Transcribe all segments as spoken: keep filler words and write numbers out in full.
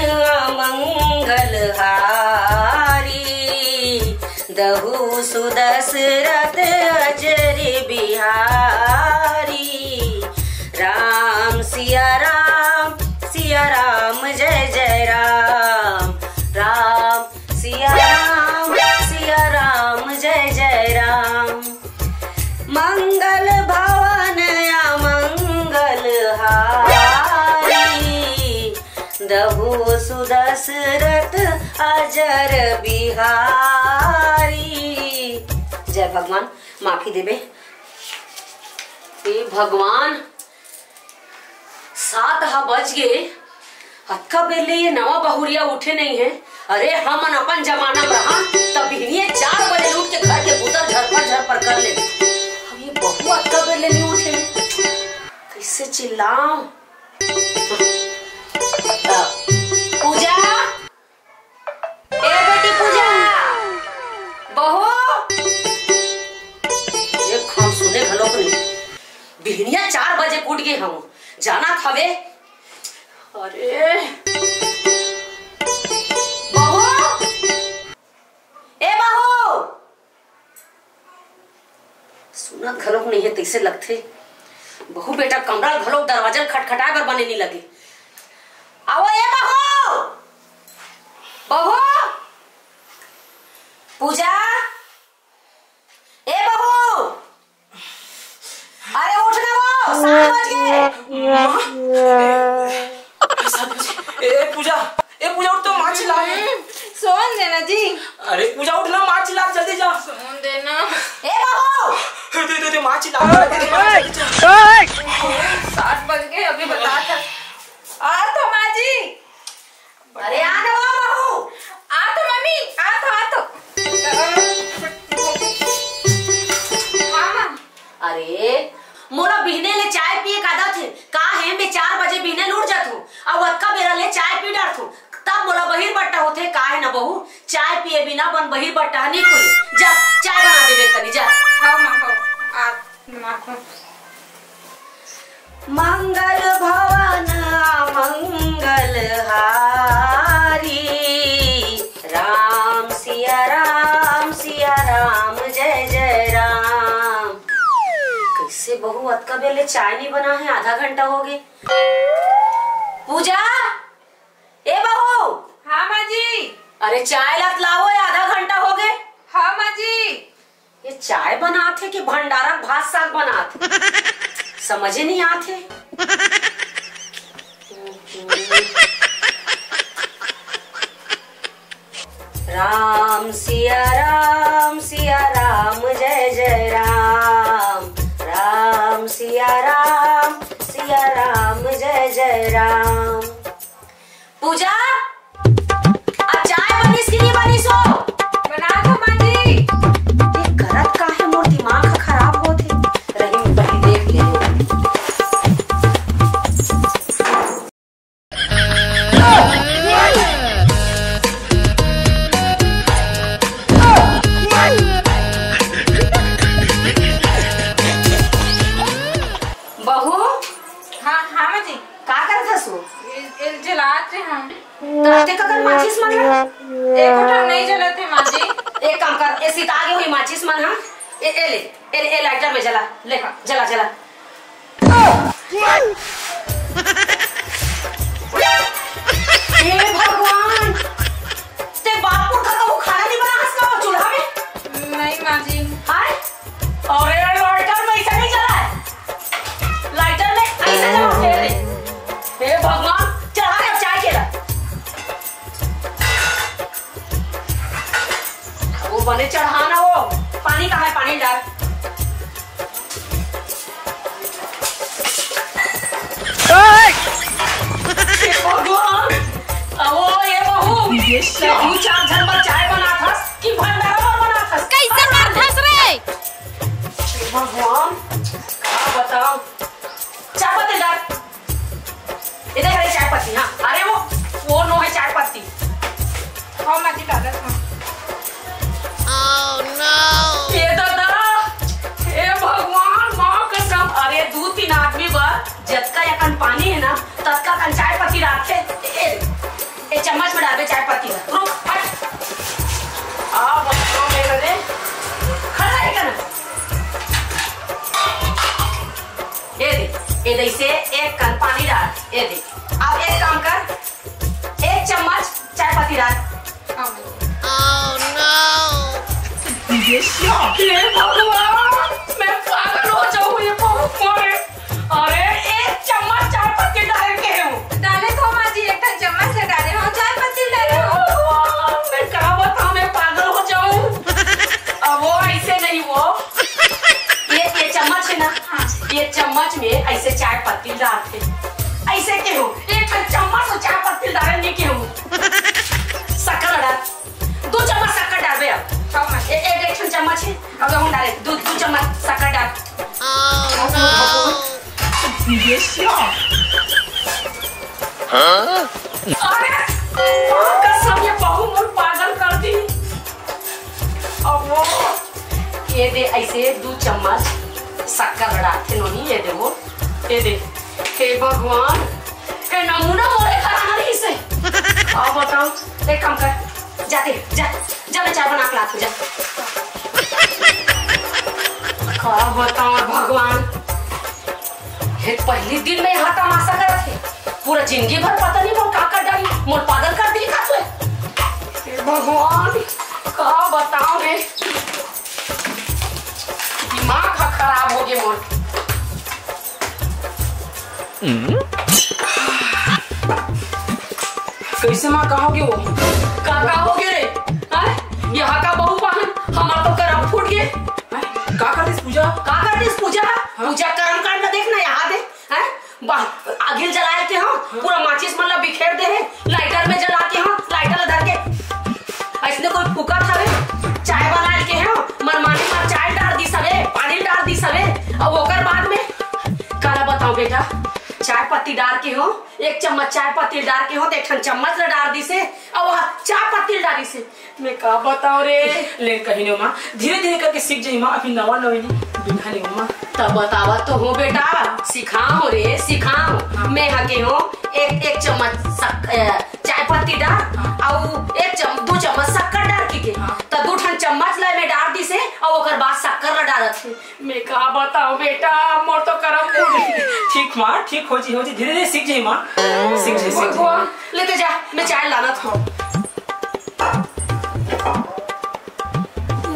अमंगल हारी, दहु सुदशरथ अजर बिहारी। राम सिया राम, सिया राम जय जय राम। राम सिया राम, सिया राम जय जय राम। मंगल भवन अमंगल हारी, दहु सुदशरथ अजर बिहारी। जय भगवान, माफी देबे। हे भगवान, सात ह बज गे, अतका बेर ले ये नवा बहुरिया उठे नइ हे। अरे, हमन अपन जमाना म रहन, त बिहनिया चार बजे उठ के घर के बुता झरपर झरपर कर ले। अब ये बहू अतका बेर ले नइ उठे, कइसे चिल्लाव? पूजा, ए बेटी पूजा, बहू, एक हम सुने घलोक नहीं। बिहनिया चार बजे उठ गे हंव, जानत हवे। अरे बहू, ए बहू, सुनत घलोक नइ हे, तइसे लगथे। बहू बेटा कमरा घलोक दरवाजा ल खटखटाए बर बने नइ लगे। आवो ए बहू, बहू, पूजा, ए बहू, अरे उठ ना वो, सात बज गे। माँ, ए, ए, सात बजे। ए, ए, पूजा, ए, पूजा, उठ तो, माँ चिल्ला रही है। सोन देना जी। अरे, पूजा, उठ ना, माँ चिल्ला, जल्दी जा। सोन देना। ए, बहू। दे, दे, दे, माँ चिल्ला रही है, जल्दी जा। सात बज गे, अभी बता था। आ तो माँ जी। अरे, आ ना वो, बहू। आ तो मम्मी, आ तो, आ तो। हाँ, माँ। अरे, मोला बिहने ले चाय पिए के आदत हे। का हे, मैं चार बजे बिहने ले उठ जाथंव, अउ अतका बेरा ले चाय पी डारथंव, तब मोला बहिर बट्टा होथे। का हे ना बहू, चाय पिए बिना बन बहिर बट्टा ह नइ खुले। जा, चाय बना दे बेकनी, जा। हाँ, माँ, हाँ। आ, माँ, हाँ। मंगल भवन मंगल हारी, राम सिया राम, सिया राम जय जय राम। कइसे बहू, अतका बेर ले चाय नइ बना हे, आधा घंटा हो गे। पूजा, ए बहू। हाँ माँ जी। अरे चाय ला त लावो, आधा घंटा हो गे। हाँ माँ जी। ये चाय बनात हे कि भंडारा भात साग बनात हे? समझे नइ आत हे। राम सिया राम, सिया राम जय जय राम। राम सिया राम, सिया राम जय जय राम। पूजा, अब चाय बनिस कि नइ बनिस हो? बना दो माँ जी। ये करत का हे, मोर दिमाग ह खराब होत हे। रही, पहली देख ले। बहू। हाँ, हाँ माँ जी। का करत हस वो? ए, ए, जलात रहे हम। त अतेक अकन माचिस मन ला? एको ठन नइ जलत हे माँ जी। एक काम कर, ए सिता गे होही माचिस मन, हाँ? ए, ए ले, ए, ए लाइटर में जला, ले, हाँ। जला, जला। हे भगवान, ते बाप पुरखा कभू खाना नइ बना हस का वो चूल्हा में? नहीं माँ जी। हाय? अरे लाइटर में अइसे नइ जलाय। लाइटर में अइसे जलाथे रे। हे भगवान, चढ़ा रे चाय के ला। वो बने चढ़ा ना वो। पानी कहाँ हे? पानी डाल। हे भगवान, अवो ये बहू, ये दू चार झन बर चाय बनात हस कि भंडारा बर बनात हस? कइसे करत हस रे? हे भगवान, का बताव? चाय पत्ती डाल। ये देख रे चाय पत्ती, हाँ। अरे वो, वो नो हे चाय पत्ती। हाँ, माँ जी, डालत हँव। Oh no! ए दादा, ए भगवान, माँ कसम, अरे दू तीन आदमी बर जतका अकन पानी हे ना, ततका अकन चाय पत्ती राखथे। ए, ये चम्मच में डालबे चाय पत्ती ला। रुक, हट। आ, बच्चों में रे। खड़ा है क्या ना? ये दे, ये दे, इसे एक कन पानी डाल। ये दे। अब एक काम कर, एक चम्मच चाय पत्ती डाल। ये भगवान, मैं पागल हो जाऊँ, ये बहुत मारे। अरे, एक चम्मच चाय पत्ती डाल के हूँ। डाले तो माँ जी, एक ठन चम्मच से डाले हो, चाय पत्ती डाले हो। भगवान, मैं का बताऊँ, मैं पागल हो जाऊँ। अब वो ऐसे नहीं, वो ये, ये चम्मच है ना, हाँ। ये चम्मच में ऐसे चाय पत्ती डालते, ऐसे के हो, एक ठन चम्मच से चाय पत्ती डाले नहीं के हो। शक्कर डाल, दू चम्मच शक्कर डालबे अब। हाँ, माँ। ए-, एक, एक ठन चम्मच है, अब हम डाले दू, दू चम्मच शक्कर डाल। ये क्या? अरे, माँ कसम, ये बहू मोर पागल कर दी। अब वो, ये दे, ऐसे दू चम्मच शक्कर डालथे नोनी, ये दे वो, ये दे। हे भगवान, ए नमूना मोरे घर आना रहिस हे। अब बताओ, एक काम कर, जाते, जा, जा, मैं चाय बना के लात हूँ, जा। का बताओ भगवान, हे पहली दिन में यहाँ तमाशा करत हे, पूरा जिंदगी भर पता नहीं मोर का कर डाली, मोर पागल कर दी का तू। हे भगवान, का बताओ रे, दिमाग ह खराब हो गे मोर। कैसे माँ, का हो गे वो? का, का हो गे रे? हैं? यहाँ का बहू पाहन, हमार तो करम फूट गे। हैं? का कर दिस पूजा? का कर दिस पूजा? हाँ? पूजा करम कांड ला देख ना, यहाँ दे, हैं? बा-, आगिल जलाए के हो, हाँ। पूरा माचिस मन ला बिखेर दे हे, लाइटर में जला के हो, लाइटर ला धर के। ऐसने कोई फूकत हवे, चाय बनाए के हो, मनमानी में चाय डाल दिस हवे, पानी डाल दिस हवे, अब ओकर बाद में काला बताओ बेटा, चाय पत्ती डाल के हो, एक चम्मच चाय पत्ती डाल के हो, तो एक ठन चम्मच ला डाल दिस हे, अब वह चाय पत्ती डाल दिस हे। मैं का बताओ रे। ले कहीं नो माँ, धीरे धीरे करके सीख जाही माँ, अभी नवा नवा नी, बिना नी माँ। तब बतावा तो हो बेटा, सिखाओ रे, सिखाओ। हाँ। मैं हके हो एक, एक चम्मच शक-, अ, चाय पत्ती डाल, हाँ। अउ एक चम-, दू चम्मच शक्कर डाल के, के। हाँ। त दू ठन चम्मच ला में डाल दिस हे, अउ ओकर बाद शक्कर ला डालत हे। मैं का बताओ बेटा, मोर तो करम फूट गे। ठीक माँ, ठीक हो जी, हो जी, धीरे धीरे सीख जाही माँ, सीख जाही, सीख जाही। भगवान, लेते जा, मैं चाय लानत हूँ।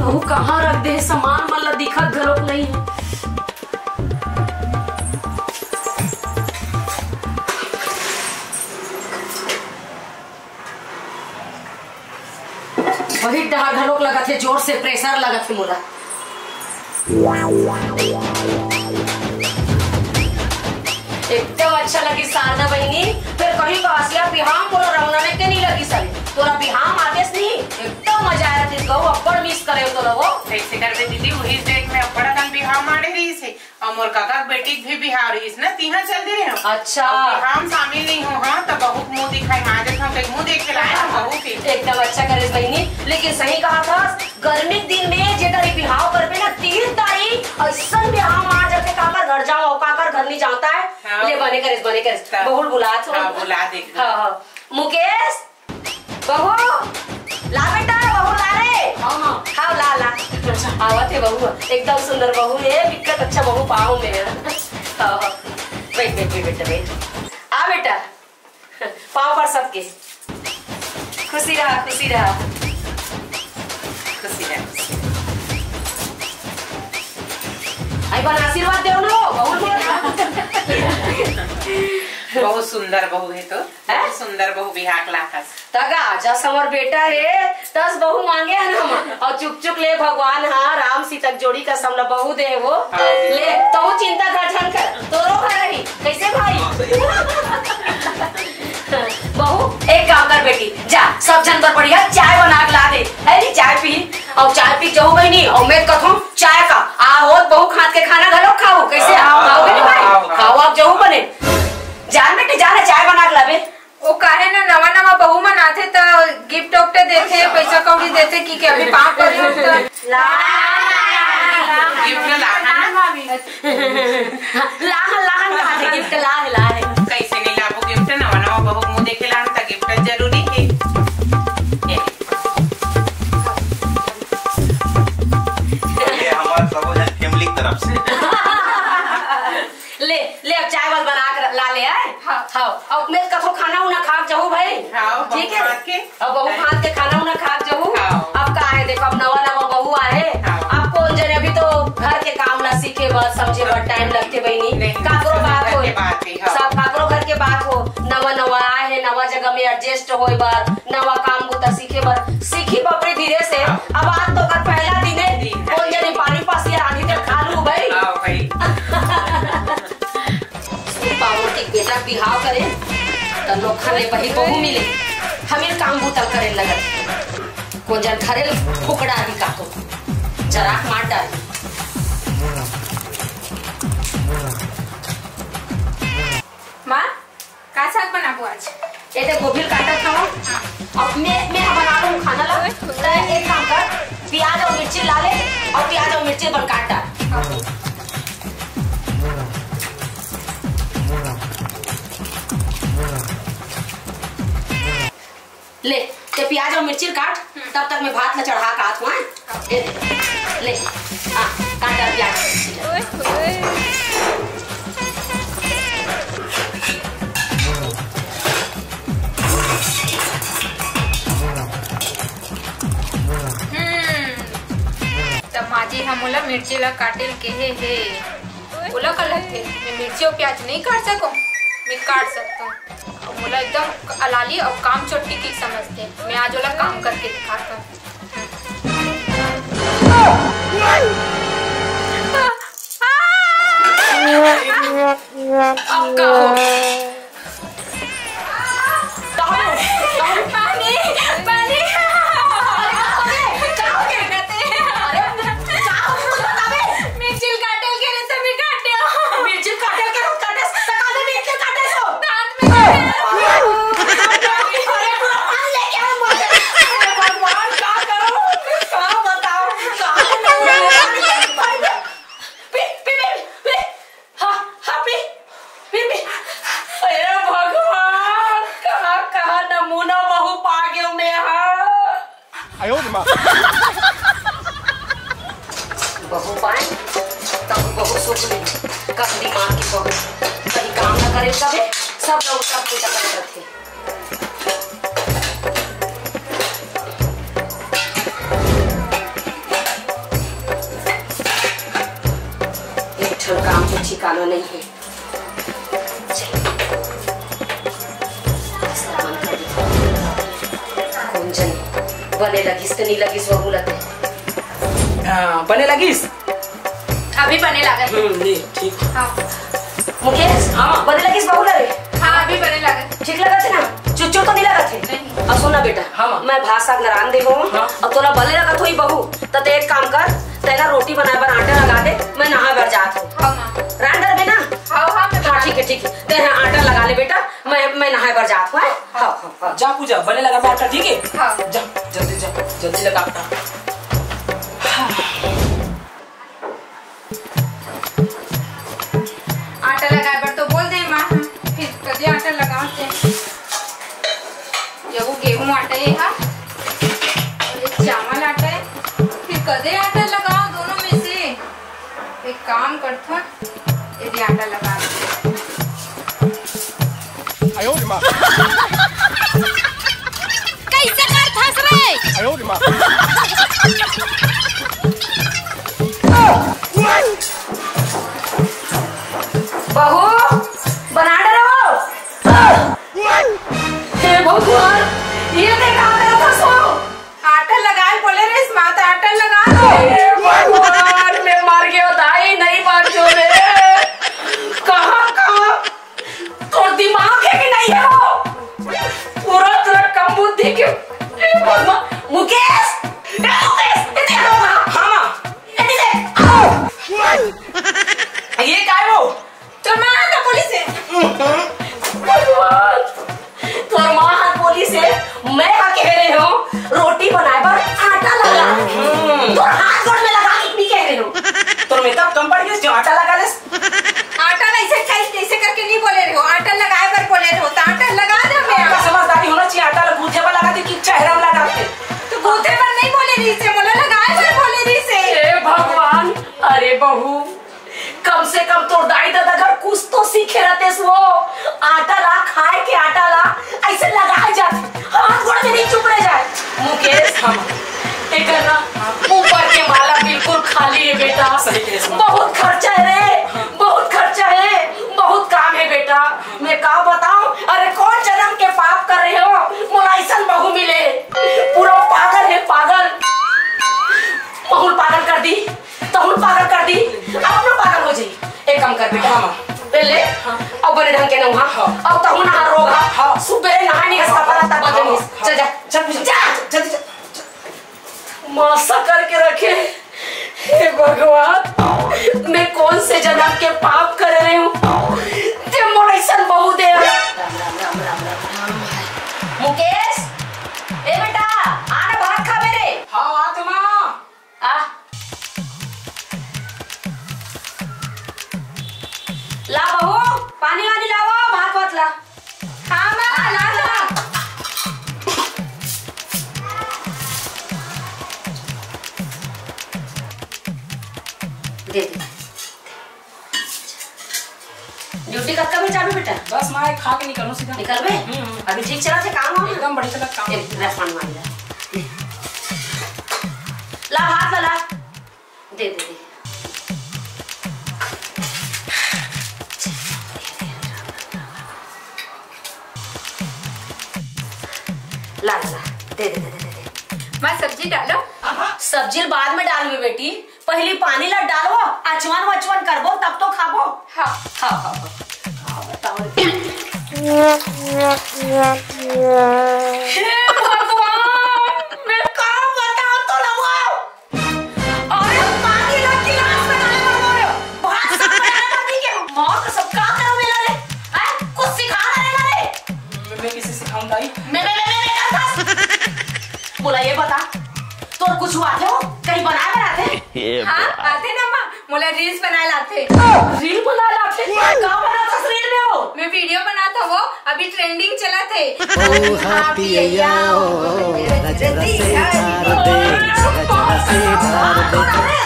अहू कहाँ रख दे हे सामान मन ला, दिखत घलोक नहीं हे। वही डहा घलोक लगत हे, जोर से प्रेशर लगत हे मोला। एकदम अच्छा लगिस शारदा बहिनी। फेर कहीं का हसिया बिहाव मोला रमना में के नहीं लगिस हे। तोला बिहाव आतेस नहीं, एकदम मजा आय रहितिस गऊ, अब्बड़ मिस करे हो तोला वो। कैसे करबे दीदी, वही डेट में अब्बड़ अकन बिहाव माड़े रहिस हे। अउ मोर कका के बेटी के भी बिहाव रहिस ना, तिहां चल दे रहे हो। अच्छा। अउ बिहाव में शामिल नहीं हो, हाँ, त बहू के मुंह दिखाई मार देत हो, कहीं मुंह देख के लाए हो बहू के। एकदम अच्छा करेस बहिनी, लेकिन सही कहा था, गर्मी के दिन में जे तारी बिहाव करबे ना, तीन तारी अइसन बिहाव मार जाथे, काकर घर जाओ, काकर घर नहीं जानता है। हाँ। ले बने करेस, बने करेस, तब। बहू ल बुलात हो। हाँ, बुला दे। हाँ, हाँ। मुकेश, बहू, ला बेटा, बहू ला रे। हाँ, माँ। हाँ, ला, ला। अच्छा। आवत हे बहू, एकदम सुंदर बहू हे, बिकट अच्छा बहू पाँव में। हाँ, हाँ। बैठ, बैठ, बैठ, बेटा, बैठ। आ बेटा, पाँव पर सबके। खुशी रहा, खुशी रहा। खुशी रहा, खुशी रहा। आई बन आशीर्वाद देव ना, बहू बोल। बहुत सुंदर बहू हे तो। हैं? सुंदर बहू बिहाव के लाथस। तगा, जस हमर बेटा हे, तस बहू मांगे हन हम। अउ चुक चुक ले भगवान हा राम सीता के जोड़ी कस हमला बहू दे हे वो। हाँ। ले, तहूँ चिंता कर झन कर, तोरो घर रही। कैसे भाई? बहू, एक काम कर बेटी, जा, सब झन बर बढ़िया चाय बना के ला दे। है नी, चाय पी। अउ चाय पी जाहू बहिनी, अउ मैं कथों चाय का, आ होत बहू हाथ के खाना घलो खाहू। कैसे? हाँ, खाओगे ना भाई? हाँ, हाँ। खाओ आप जाहू बने। जा बेटी, जा ना, चाय बना के लाबे। ओ काहे ना, नवा नवा बहू मन आथे त गिफ्ट उफ्ट देथे, पैसा कौड़ी देथे कि, कि अभी पाँव परे हो त। ला। गिफ्ट ला, है ना? लाहन, लाहन कहा थे, गिफ्ट लाहे, लाहे। कैसे नहीं लाबो गिफ्ट? नवा नवा बहू मुंह देखे लाहन त गिफ्ट जरूरी हे। हाँ। हाँ, अब मैं कथो खाना उना खा के जाहू भाई। हाँ, बहू ठीक है? भात के। अब बहू भात के खाना उना खा के जाहू। हाँ। अब का है, देखो, अब नवा नवा बहू आहे। हाँ। अब कोन जने, अभी तो घर के काम ला सीखे बर, समझे बर टाइम लगथे बहिनी। नहीं, काकरो सब बात घर होय। के बात है, हाँ। सब काकरो घर के बात हो, नवा नवा आए हे, नवा जगह में एडजस्ट होय बर, नवा काम बुता सीखे बर, सीखी बपरी धीरे से। हाँ। अब आज तो ओकर पहला दिन है। दिन है। कोन जने पानी पासी आधी तक खा लू भाई। हाँ भाई। पावर के बेटा बिहाव करे, त नोखर ले बही बहू मिले, हमें काम बूता करे लगत। कोन जन खरे ले फुकड़ा ही का तो जरा मार डाल। माँ, का साग बनाबो आज? ए दे गोभी काटत हवं। हाँ। अब मैं, मैं बना लूँ खाना ला। त एक काम कर, प्याज और मिर्ची ला ले और प्याज और मिर्ची बन काट डाल। हाँ। ले, ते प्याज और मिर्ची काट, तब तक मैं भात ला चढ़ा के आत हूँ, हाँ? ए, ले, हाँ, काट डाल प्याज और मिर्ची ला। हम्म, त माँ जी ह मोला मिर्ची ला काटे ल केहे हे। ओला का लगथे, मैं मिर्ची अउ प्याज नहीं काट सकूं? मैं काट सकता हूँ। अउ मोला एकदम अलाली अउ काम चोट्टी की समझथे। मैं आज ओला काम करके दिखाता हूँ। अब का हो? पानी, पानी। अरे, का हो गे? अरे, का हो गे? तू बताबे। मिर्ची काटे ल केहे रहे त मैं काटे हूँ। मिर्ची काटे ल केहे रहे त काटे, त काटे मिर्ची काटे सो। दांत में काटे। अरे, पूरा पानी लेके आ, मर जा। अरे, भगवान, का करूँ? का बताऊँ? का पी, पी, पी, पी। हाँ, हाँ, पी, पी, पी। अरे भगवान, कहाँ, कहाँ नमूना बहू पा गेंव मैं, हाँ। आयो रे माँ। बहू पाए, तब बहू सोच ले, कब दिमाग की बहू, कहीं काम न करे तबे, सब लोग सब पूजा करत रथे। एक ठन काम के ठिकाना नहीं है। चल। कोन जने बने लगिस त नहीं लगिस, वहू लगथे। हाँ, बने लगिस? अभी बने लागत हे। हम्म, ले, ठीक। हाँ। मुकेश, हाँ। बने लगिस बहू ला रे? हाँ, अभी बने लागत। ठीक लगत हे ना? चुचुर तो नहीं लगत हे? नहीं। अब सुन ना बेटा, हाँ, माँ। मैं भात साग ला रांध दे हूँ, हाँ। अब तोला बने लगत होही बहू, त ते एक काम कर, ते ना रोटी बनाए बर आटा लगा दे, मैं नहाए बर जात हूँ। हाँ, माँ। रांध डरबे ना? हाँ, हाँ, मैं हाँ, बना ठीक है, ठीक है। ते हाँ, आटा लगा ले बेटा, मैं, मैं नहाए बर जात हूँ, हैं? हाँ, हाँ, हाँ। जा पूजा, बने लगा आटा, ठीक है? हाँ। जा, जल्दी जा, जल्दी लगा आटा। आटा लगाए बर तो बोल दे माँ, फिर कदे आटा लगाते। ये वो गेहूं आटा है, हाँ, और ये चावल आटा है, फिर कदे आटा लगाओ दोनों में से। एक काम करथन, ये भी आटा लगा दे। आयो रे माँ। कैसे करथस रे? आयो रे माँ। बहू, बना डरे हो? हे भगवान, ये ते का करत हस वो? आटा लगाए बोले रे, इस माता आटा लगा दो। हे भगवान, मैं मर गयो दाई, नहीं बाँचो रे। कहाँ, कहाँ? तोर दिमाग है कि नहीं है वो? पूरा तेरा कम बुद्धि के। हे भगवान, मुकेश, ए मुकेश, इधर आओ ना। हाँ माँ। इधर आओ। ये काय वो? तोर माँ हा तो बोलिस हे। भगवान, तोर माँ हा बोलिस हे, मैं हा कहे रहे हूँ, रोटी बनाए बर आटा लगा। हम्म। तोर हाथ गोड़ में लगा के नहीं कहे रहे हूँ। तोर मेकअप कम पड़ गया, जो आटा लगा लेस। आटा नहीं से खाई, कैसे करके नहीं बोले रहे हो, आटा लगाए बर बोले रहे हो, तो आटा लगा दे मैं। आपका समझदारी होना चाहिए, आटा गूंथे बर लगा दे कि चेहरा में लगा दे। तो गूंथे बर नहीं बोले रहिस हे, मोला लगाए बर बोले रहिस हे। हे भगवान, अरे बहू, कम से कम तोर दाई ददा घर कुछ तो सीखे रहतेस वो। आटा सही कहे सुमन। बहुत खर्चा है रे, बहुत खर्चा है, बहुत काम है बेटा। मैं का बताऊं, अरे कौन जन्म के पाप कर रहे हो, मोला ऐसन बहू मिले, पूरा पागल है पागल। महूँ ल पागल कर दी, तहूँ ल पागल कर दी, अपनो पागल हो जाई। एक काम कर बेटा, हाँ। ले ले, हाँ। अउ बने ढंग के नहा, हाँ। अउ तहूँ नहा रोग, हाँ। हाँ। सुबेरे नहा नहीं, हाँ, कपड़ा हाँ, तक बदल हाँ, नहीं। हाँ। चल जा, चल, चल, जा। चल, चल, चल, चल। मासा करके रखे। हे भगवान, मैं कौन से जन्म के पाप कर रही हूँ? ते मोर ऐसन बहू दे। मुकेश, ए बेटा, आ ना भात खा मेरे। हाँ, आ तो माँ। आ। ला बहू, पानी वानी लावा, भात वात ला। हाँ, माँ, ला, ला। दे दे। ड्यूटी कब, कब जाबे बेटा? बस माँ, खा के निकलूँ सीधा। निकलबे? हम्म, हम्म। अभी ठीक चला थे काम वाम? एकदम बढ़िया चला काम। एक गिलास पानी मांग ले। ला भात ला, ला। दे, दे, दे। ला, ला, ला। दे, दे, दे, दे, दे। माँ, सब्जी डालो। सब्जी बाद में डालबे बेटी, पहली पानी ला डालो, अचवन वचवन करबो तब तो खाबो। हाँ। हाँ, हाँ, हाँ। हाँ, बताओ। हे भगवान, मैं का बताओ तो लगवाओ। अरे पानी ला गिलास में डाले बड़बड़। भात सब बनाए बर दी के। माँ कसम का करो मेला रे? हैं? कुछ सिखा ना रे ना रे। मैं, मैं किसे सिखाऊं दाई? मैं, मैं, मैं, मैं, मैं कर बस। बोला ये बता, तोर कुछ आथे हो? कहीं बनाए बर आथे? हाँ, आथे ना माँ, मोला reels बनाए लाथे। Reel बनाए लाथे? का बनाथस reel में हो? मैं video बनात हवो, अभी trending चलत हे। ओ हा पियैया, ओ रच रच से ढार दे, रच रच से ढार दे। अरे, अरे,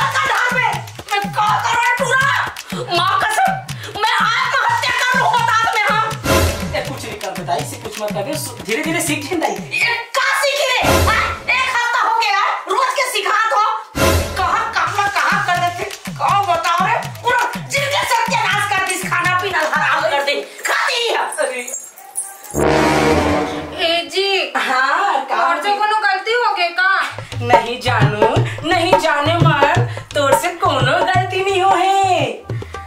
अरे, अरे, मैं का करूँ टूरा? माँ कसम, मैं आत्महत्या कर लूँ, बता दो मैं, हाँ। ए, कुछ नहीं कर दाई, इसे कुछ मत कर दे, सु-, धीरे धीरे सीख जाए दाई। ये का सीखी रे? हाँ? एक हफ्ता हो गया, रोज के सिखात हो। कहाँ, कहाँ, कहाँ कर देथे? का बताओ रे? पूरा जिनके सत्यानाश कर दिस, खाना पीना हराम कर दे। खाती ही है। अरे। ए जी, हाँ, का और से होगे? कोनो गलती होगे का? नहीं जानू, नहीं जाने मन, तोर से कोनो गलती नहीं हो हे।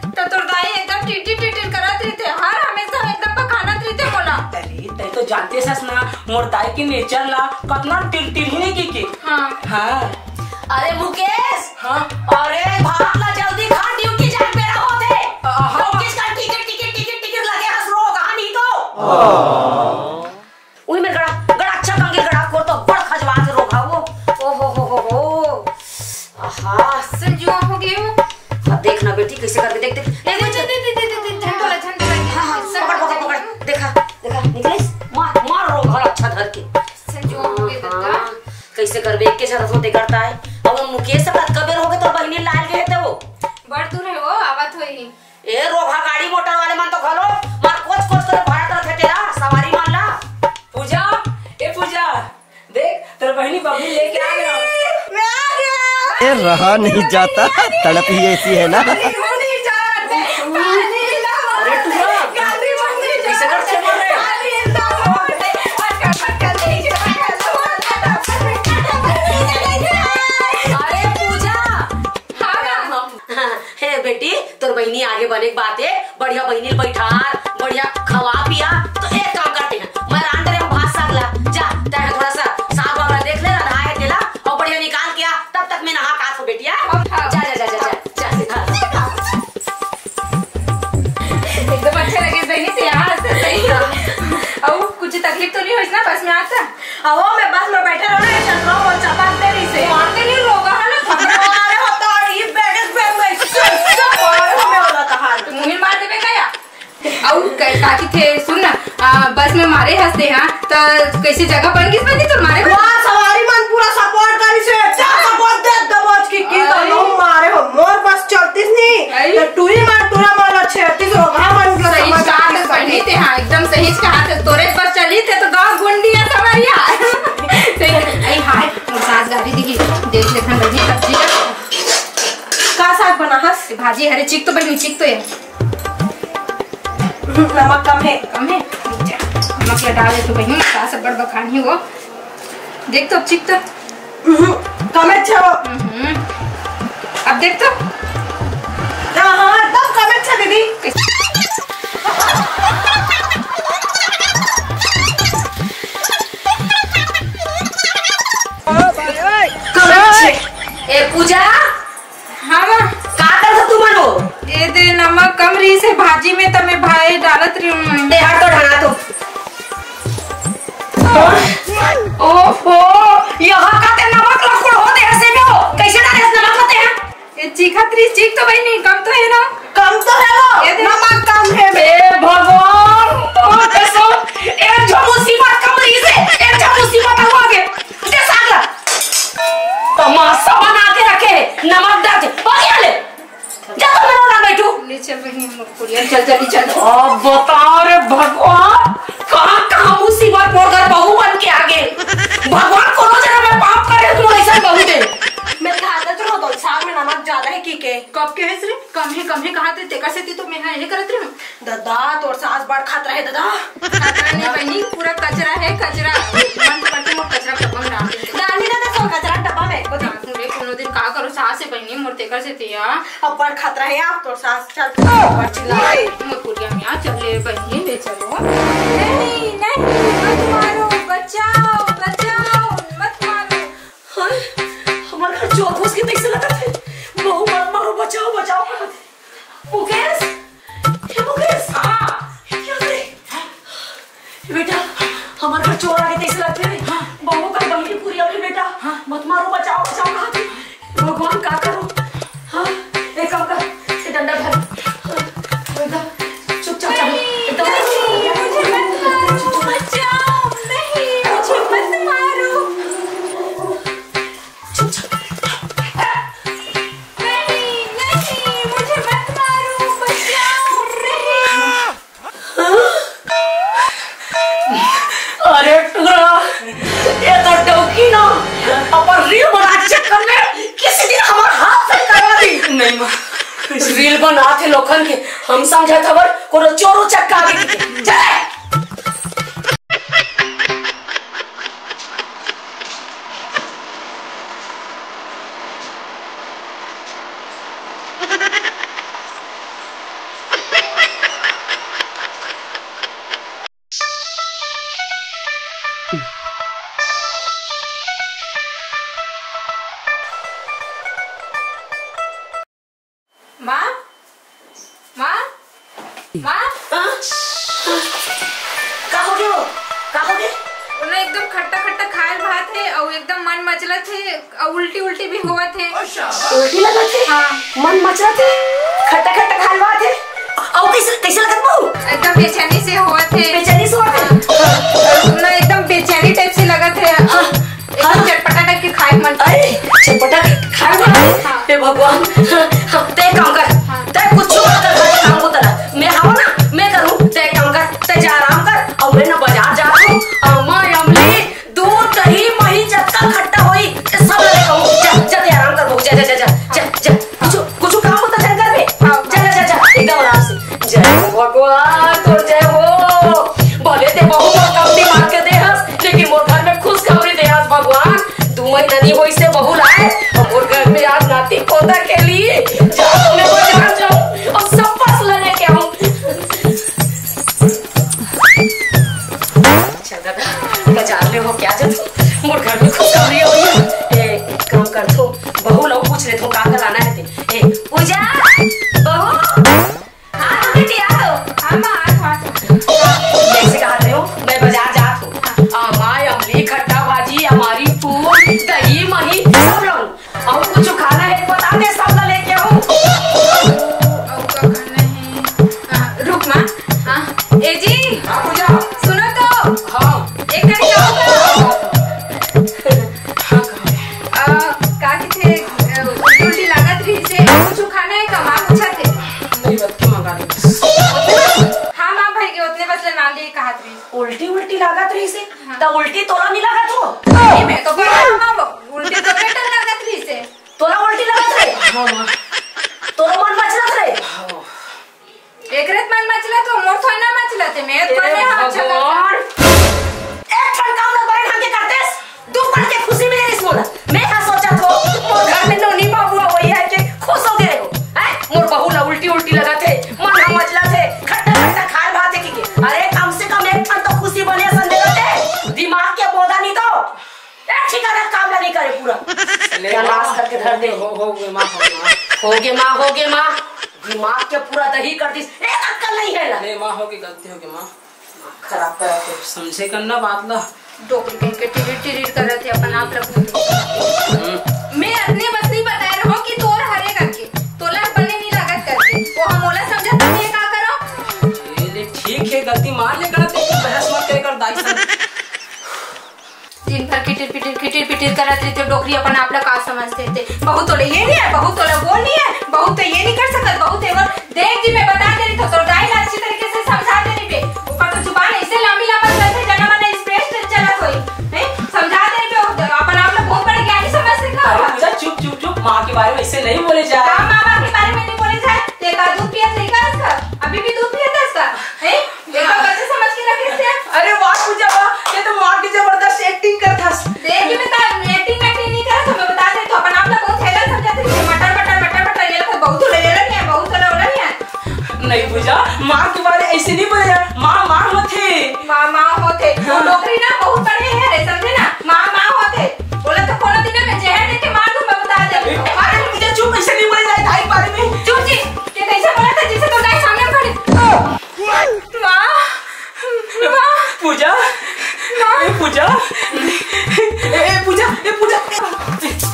तो तोर दाई एकदम टिटिर टिटिर करत रहिथे, हर हमेशा एकदम पखानत रहिथे मोला। अरे, तै तो जानते सस ना, मोर दाई के nature ला, कतना टिरटिर ही नहीं की के। हाँ। हाँ। अरे मुकेश, हाँ? अरे भात ला जल्दी खा, duty जाए बेरा होथे। अ, हाँ। तो किस का टिकट, टिकट, टिकट, टिकट लगे हस रो, कहाँ नहीं तो? उही मेर गड़ा, गड़ा अच्छा कांगे, गड़ा कोर तो बड़ खजवात रोग हा वो। ओ हो हो हो हो। आहा। संजुआ हो गयो। अब देख ना बेटी, कैसे करके देख, देख। ए, दे, दे, दे, दे, दे, दे, झंडोला, झंडोला। हाँ, हाँ, पकड़, पकड़, पकड़। देखा, देखा, निकलिस? मार, मार रोग हा अच्छा धर के। संजुआ हो गयो, हाँ, दादा। कैसे करबे, एक के साथ होते करता है। अब वो मुकेश से बात कबेर हो गए तो बहिनी लाल गए थे वो। बड़ दूर है वो, आवत होई। ए, रोगहा गाड़ी मोटर वाले मन तो घलो मार कोच कोच करे भरत रथे तेला, सवारी मन ला। पूजा, ए पूजा, देख, तोर बहिनी बबली लेके आ गया। मैं आ गया। ए, रहा नहीं जाता, तड़प ही ऐसी है ना। नहीं जाते, पानी लाओ। अरे टूरा, गाड़ी बंद नहीं कैसे करते बोल रहे? पानी लाओ। अरे पूजा, हाँ, हाँ। हे बेटी, तोर बहिनी आगे बने के बात हे, बढ़िया बहिनी ल बैठार, बढ़िया खवा पिया। तो एक काम करते हैं, मैं रांध रहे हूँ भात साग ला, जा, तैं थोड़ा सा साग वाग ला देख ले, रंधा है तेला, और बढ़िया निकाल के आ, तब तक मैं नहा के आत हूँ बेटी, हाँ? हाँ। जा, जा, जा, जा, जा, जा, हाँ। एकदम अच्छा लगे बहिनी, तैयार से सही। और कुछ तकलीफ तो नहीं होइस ना बस में आत? अहो, मैं बस में बैठे रहो ना, एक ठन रोग और चपाक दे रही से। मारते नहीं रोग, है ना? अरे होता, ये बैग, बैग में से, से मारे हमें वाला कहा। तो मुहिर मार देवे का या? अउ क-, काकी थे, सुन ना, आ, बस में मारे हंसते हैं, तो कैसे जगह बन किस बनी तो मारे? वाह, सवारी मन पूरा support करी से, अच्छा support दे दबोच की, की तो अरे। लोग मारे हो, मोर बस चलतीस नहीं, अरे। तो टूरी मार, टूरा मार, अच्छे, तीस रोगहा मन के सही समझ कहा के थे, पढ़ी थे, हाँ, एकदम सही कहा थे, तोरे बस चली थे तो गाँव गुंडी है सवरिया। सही, अरे हाय, मोर सास गाड़ी दिखी, देख लेथन बनी सब्जी का। भाजी हरे, चीख तो बहिनी, चीख तो ये। नमक कम हे। कम हे? रुक जा। नमक ला डाल दे तो बहिनी, का सब बड़ बखान ही वो। देख तो, चीख तो। हम्म, कम अच्छा हो। हम्म। अब देख तो। हाँ, हाँ, एकदम कम अच्छा दीदी। कम अच्छे। ए पूजा, हाँ माँ। का करत तू मन वो? ए दे नमक कम रहिस हे भाजी में, त मैं भाई डालत रही हूँ। ते हट तो ढाना तो। ओहो, यहाँ का ते नमक लखुड़ हो दे हसे में हो। कैसे डाले हस नमक होते हैं? ए चीखत रही, चीख तो बहिनी, कम तो है ना? कम तो है वो, ये दे। नमक कम है। ए भगवान, तो कैसो, ए जो मुसीबत कम रहिस हे, ए जो मुसीबत हुआ के, दे साग ला। तमाशा बना के रखे हे, नमक डाल के, हो गया ले। जा तो मेरा ना बैठू। ले चल बहिनी, हम लोग कुरिया चल, जल्दी चल। अब बता रे भगवान, कहाँ, कहाँ मुसीबत मोर घर बहू बन के आ गे। भगवान कोनो जगह में पाप करे, तू ऐसा बहू दे। मैं कहा था, चलो तो साग में नमक ज्यादा है, की के? कब के है सिर्फ? कम हे, कम हे कहा थे, तेकर सेती तो मैं हा ये करत रही हूँ। ददा, तोर सास बड़ खात रहे ददा। खात रहे नहीं बहिनी, पूरा कचरा है, कचरा। मन तो करते मोर कचरा डब्बा में डाल दे। डाल नहीं ददा, तोर कचरा डब्बा में, को दे। हाँ, तू रे, कोनो दिन का करो सास से बहिनी, मोर तेकर सेती या। अब बड़ खात रहे आप, तोर सास चल, बड़ चिल्ला रही। मोर कुरिया में आ, चल ले बहिनी, ले चलो। नहीं, नहीं, मत मारो, बचाओ, बचाओ, मत मारो। हाय, हमार घर चोर घुस के तैसे लगत है। बहू मत मारो, बचाओ, बचाओ करत है। मुकेश, हे मुकेश। हाँ। क्या करे? बेटा, हमार घर चोर आगे तैसे लगत है। हाँ। बहू का बहिनी पूरी अभी बेटा। हाँ। मत मारो, बचाओ, बचाओ कहा थी। भगवान का करो? हाँ, एक काम कर, ये डंडा धर। हाँ, बेटा, चुपचाप चल। नहीं, एकदम नहीं, मुझे मत मारो, बचाओ, नहीं, मुझे मत मारो। चुपचाप। नहीं, नहीं, मुझे मत मारो, बचाओ, नहीं। अरे टुकड़ा, ये तो डौकी ना, अपन रील बनाए चक्कर में किसी दिन हमार हाथ से करवा दी। नहीं माँ। रील बनात हे लोगन के, हम समझत हवन कोनो चोर उचक्का आगे के। चले। माँ, माँ, माँ। हाँ? का हो गयो? का हो गयो? ओला एकदम खट्टा खट्टा खायल भात हे अउ एकदम मन मचलत हे अउ उल्टी उल्टी भी होवत हे। उल्टी लगत हे? हाँ। मन मचलत हे? खट्टा खट्टा खायल भात हे? अउ कैसे, कैसे लगत बहू? एकदम बेचैनी से होवत हे। बेचैनी से होवत हे? हाँ। ना एकदम बेचैनी टाइप से लगत हे। हाँ। एकदम चटपटा टाइप के खाए के मन। अरे, चटपटा खाए के मन? हाँ। हे भगवान, हाँ, तै काम कर। हाँ। तै कुछ मत कर, तै काम को तला। मैं हूँ ना, मैं करूँ, तै काम कर, तै जा आराम कर। अउ मैं ना बाजार जा रहा हूँ। अमा, अमली, दूध, दही, मही, जत्ता खट्टा होई, ये सब लेके आऊँ। जा, जा, तै आराम कर, बहू, जा, जा, जा, जा, जा, जा। कुछ, कुछ काम होता चल कर बे। हाँ। जा, जा, जा, जा, एकदम आराम से। जय हो भगवान, तोर जय हो। भले ते बहू मोर कम दिमाग के दे हस, लेकिन मोर घर में खुशखबरी दे हस भगवान। दू महीना नहीं होई से बहू लाए, अब मोर घर में आज नाती पोता के लिए। जा तो मैं बाजार जाऊं और सब फसला लेके आऊं। चल दादा, बाजार में हो क्या जब मोर घर में खुशखबरी होई। ए, एक काम कर तो, बहू ला पूछ ले तो का का लाना है ते। ए, पूजा, बहू। हाँ, बेटी, आ तो। हाँ, माँ, आ तो, आ तो। जैसे कहा रहे हो, मैं बाजार जात हूँ। हाँ, माँ, अमली, खट्टा भाजी, अमारी फूल, दही, मही, सब लाऊं। अउ कुछ खाना है, बता दे, सब ला लेके आऊं। अउ का खाना है? हाँ, रुक, माँ। हाँ, ए जी। हाँ, पूजा। सुनो तो। हाँ। एक कड़ी का होगा? हाँ, कहाँ? अ, का किथे, अ, उल्टी उल्टी लागत रही से, कुछ खाना है का? माँ पूछा थे। नहीं, बच्चे मंगा रही। हाँ, माँ भाई के उतने बस ले नाम लिए कहा थे। उल्टी उल्टी लागत रही से? हाँ। त उल्टी तोला नहीं लागत हो? नहीं, मैं तो बोला था, माँ, वो उल्टी तो बेटर लागत रही से। तोला उल्टी लागत रही? हाँ, माँ। तोला मन में एकरे त मन मचलत हो, मोर थोड़ी ना मचलत हे, मैं तो ए बने हाथ चला भगवान। एक ठन काम ल बड़े ढंग के करतेस, दू पल के खुशी मिले रिस मोला। मैं हा सोचत हो, मोर घर में नोनी बाबू अवइया हे के खुश हो गए हो, हैं? मोर बहू ला उल्टी उल्टी लगत हे, मन हा मचलत हे, खट्टा खट्टा खाए भात हे कि के। अरे कम से कम एक ठन तो खुशी बने असन दे देते। दिमाग के बोदा नहीं तो एक ठिकाना काम ला नहीं करे पूरा। ले क्या माँ, नाश करके धर दे। हो, हो गे माँ, हो गे माँ। हो गे माँ, हो गे माँ। दिमाग के पूरा दही कर दिस, एक अक्कल नहीं है ला। ले माँ, हो गे, गलती हो गे माँ। खराब करा के। समझे कर ना बात ला। डोकरी कहीं के टिरिर टिरिर करत हे अपन आप लोग। हम्म। मैं अतने बस नहीं बताए रहूं कि तोर हरे करके, तोला बने नहीं लागत करके। वो हम ओला समझत, मैं का करो? ये ले ठीक है, गलती मान ले करत हे, बहस मत करे कर दाई से। दिन भर किटिर पिटिर, किटिर पिटिर करत रहिथे डोकरी, अपन आप ला का समझथे ते? बहू तोला ये नहीं है, बहू तोला वो नहीं है, बहू तो ये नहीं कर सकत, बहू तेवर देख जी, मैं बता दे रही तो, तो दाई ला अच्छी तरीके से समझा दे रही बे। ओकर तो जुबान ऐसे लामी लामा चलथे, जना मना स्पेस चलत होई। हैं? समझा दे रही बे, अपन आप ला बहुत बड़े ज्ञानी समझथे का? अरे पूजा, चुप, चुप, चुप, माँ के बारे में ऐसे नहीं बोले जाए। हाँ, माँ, माँ के बारे में नहीं बोले जाए। ते का दूध पियत नहीं का इसका? अभी भी दूध पियत है इसका? हैं? देखो, कैसे समझ के रखे थे? अरे वाह पूजा वाह, ये तो माँ की जबरदस्त एक्टिंग कर था। देख, मैं तो एक्टिंग वैक्टिंग नहीं करत हूँ, मैं बता दे, तो अपन आप लोग बहुत हेला समझत रही है, मटर, मटर, मटर, मटर, ये लोग बहुत उड़े, ये लोग नहीं है, बहुत उड़े, उड़े नहीं है। नहीं पूजा, माँ के बारे ऐसे नहीं बोले जाए, माँ, माँ होथे। माँ, माँ होथे। वो हाँ। डोकरी ना बहुत बड़े है रे, समझे ना? माँ, माँ होथे। बोला तो कोनो दिन मैं जहर दे के मार दूँ, मैं बता दे। अरे पूजा चुप, ऐसे नहीं बोले जाए दाई के बारे में। चुप जी, ये कैसे बोला था जिसे तो दाई सामने खड़े। माँ, माँ। पूजा, माँ। ए पूजा, ए, ए पूजा, ए पूजा, ए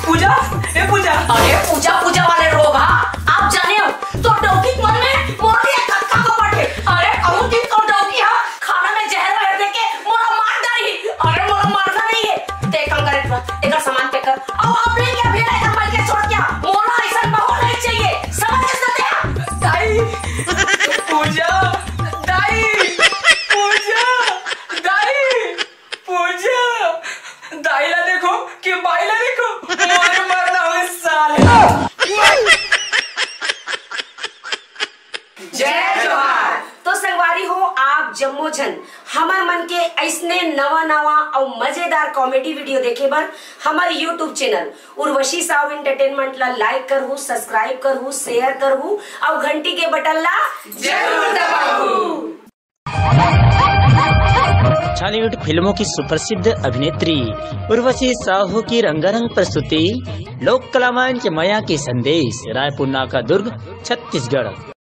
पूजा, ए पूजा। अरे पूजा, पूजा वाले रोग, हाँ, आप जाने हो, तो डौकी मन में मोर लिए खक्का को पटे। अरे कहूँ दिन तो डौकी, हाँ, खाना में जहर वहर दे के मोला मार डारी। अरे मोला मारना नहीं है, ते काम करे, एकर सामान पैक कर। अब आप लेके अभी एकर मल के छोड़ क्या? मोला ऐसा बहू नहीं चाहिए, समझ गए सत्या? दाई, पूजा, दाई, पूजा, दाई, पूजा, दाई ला देखो कि बाई ला देखो, मोर मरना हो साले। जय जोहार। तो संगवारी हो, आप जम्मो झन हमर मन के ऐसने नवा नवा अउ मजेदार कॉमेडी वीडियो देखे बर हमर YouTube channel Urvashi Sahu entertainment ला लाइक करहू, सब्सक्राइब करहू, शेयर करहू अउ घंटी के बटन ला जरूर दबाहू। छॉलीवुड फिल्मों की सुप्रसिद्ध अभिनेत्री उर्वशी साहू की रंगारंग प्रस्तुति लोक कला मंच मया के संदेश, रायपुर नाका दुर्ग, छत्तीसगढ़।